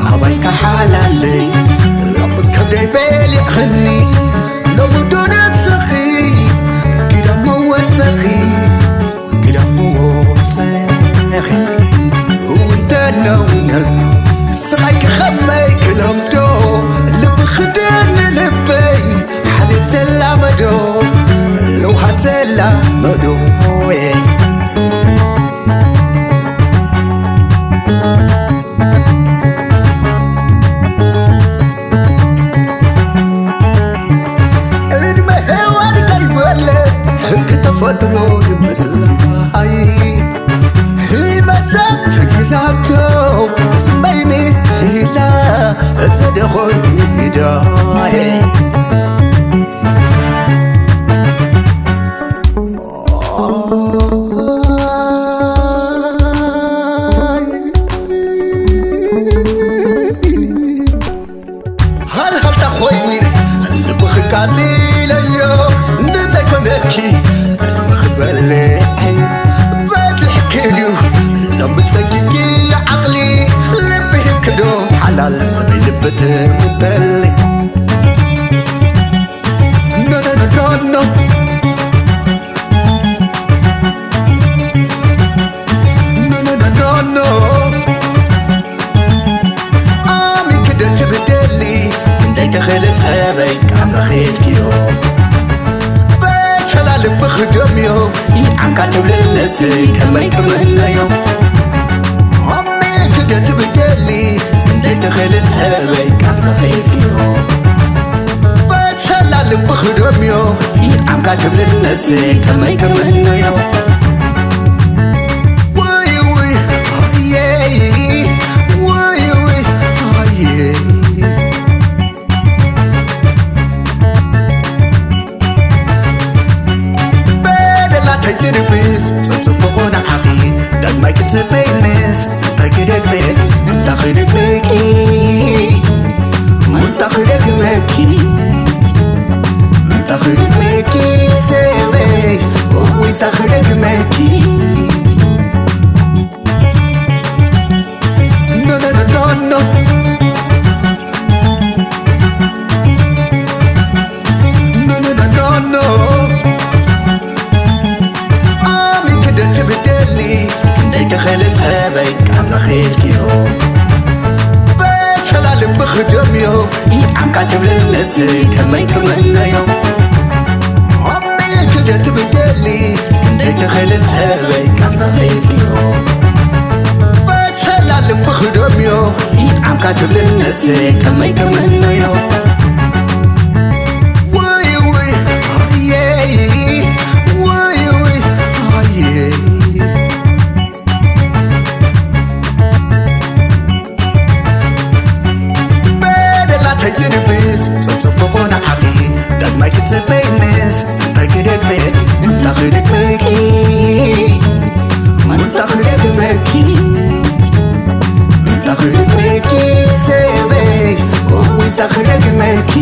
ኣባይ ከሓላለይ ራቁዝ ከብደይ በሊዕኽኒ፣ ሎሚ ዶ ነብስኺ ግዳሞ ወፀኺ፣ ግዳሞ ወፀኺ። ውይ ደነውነን ስቓይኪ ኸመይ ክለምዶ፣ ልብኺ ደኒ ልበይ ሓልየት ዘላመዶ፣ ለውሃት ዘላመዶ። ዕድመ ሄዋን ከይበለ ሕጊ ተፈጥሮ ይመስላይ። ህይመት ተጊላቶ ስመይ ሚላ እዘደኾን ይዳይ። ሃልሃልታ ኮይነ ልብኺ ቃጺለዮ እንተዘይኮነኪ ዕድመኺ በሊዐ በዚሕኪ ድዩ ሎሚ ጸጊጊ ዓቕሊ ልቢ ሂብኪ ዶ ሓላል ሰበይ ልቢ ትምበሊ። No, no, no, no, no. No, no, no, no, no. ኣሚንኪ ዶ ትብደሊ ክንደይ ተኽእሊ ሰበይ ቃንዛ ኽኢልክዮ። በሰላ ልብኺ ደምዮ ይጥዓምካ ትብሊ ንስይ ከመይ ክምነዮ። ኣሚንኪ ዶ ትብደሊ ክንደይ ተኽእሊ ሰበይ ቃንዛ ኽኢልክዮ። በሰላ ልብኺ ደምዮ ይጥዓምካ ትብሊ ንስይ ከመይ ክምነዮ። ውይ ውይ ኣየይ፣ ውይ ውይ ኣየይ። በደላተይ ዝድብስ ጽጽብቑ ንዓኺ ዳግማይ ክትጽበይንስ እንታይ ክደግመኪ፣ እንታይ ክደግመኪ፣ እንታይ ክደግመኪ፣ እንታይ ክደግመኪ ሰበይ፣ እውይ እንታይ ክደግመኪ። No, no, no, no, no. No, no, no, no, no. ኣሚንኪ ዶ ትብደሊ ክንደይ ተኽእሊ ሰበይ ቃንዛ ኽኢልክዮ። በሰላ ልብኺ ደምዮ ይጥዓምካ ትብሊ ንስይ ከመይ ክምነዮ። ኣሚንኪ ዶ ትብደሊ ክንደይ ተኽእሊ ሰበይ ቃንዛ ኽኢልክዮ። በሰላ ልብኺ ደምዮ ይጥዓምካ ትብሊ ንስይ ከመይ ክምነዮ። ውይ ውይ ኣየይ፣ ውይ ውይ ኣየይ። በደላተይ ዝድብስ ጽጽብቑ ንዓኺ ዳግማይ ክትጽበይንስ እንታይ ክደግመኪ፣ እንታይ ክደግመኪ፣ እንታይ ክደግመኪ፣ እንታይ ክደግመኪ ሰበይ፣ እውይ እንታይ ክደግመኪ።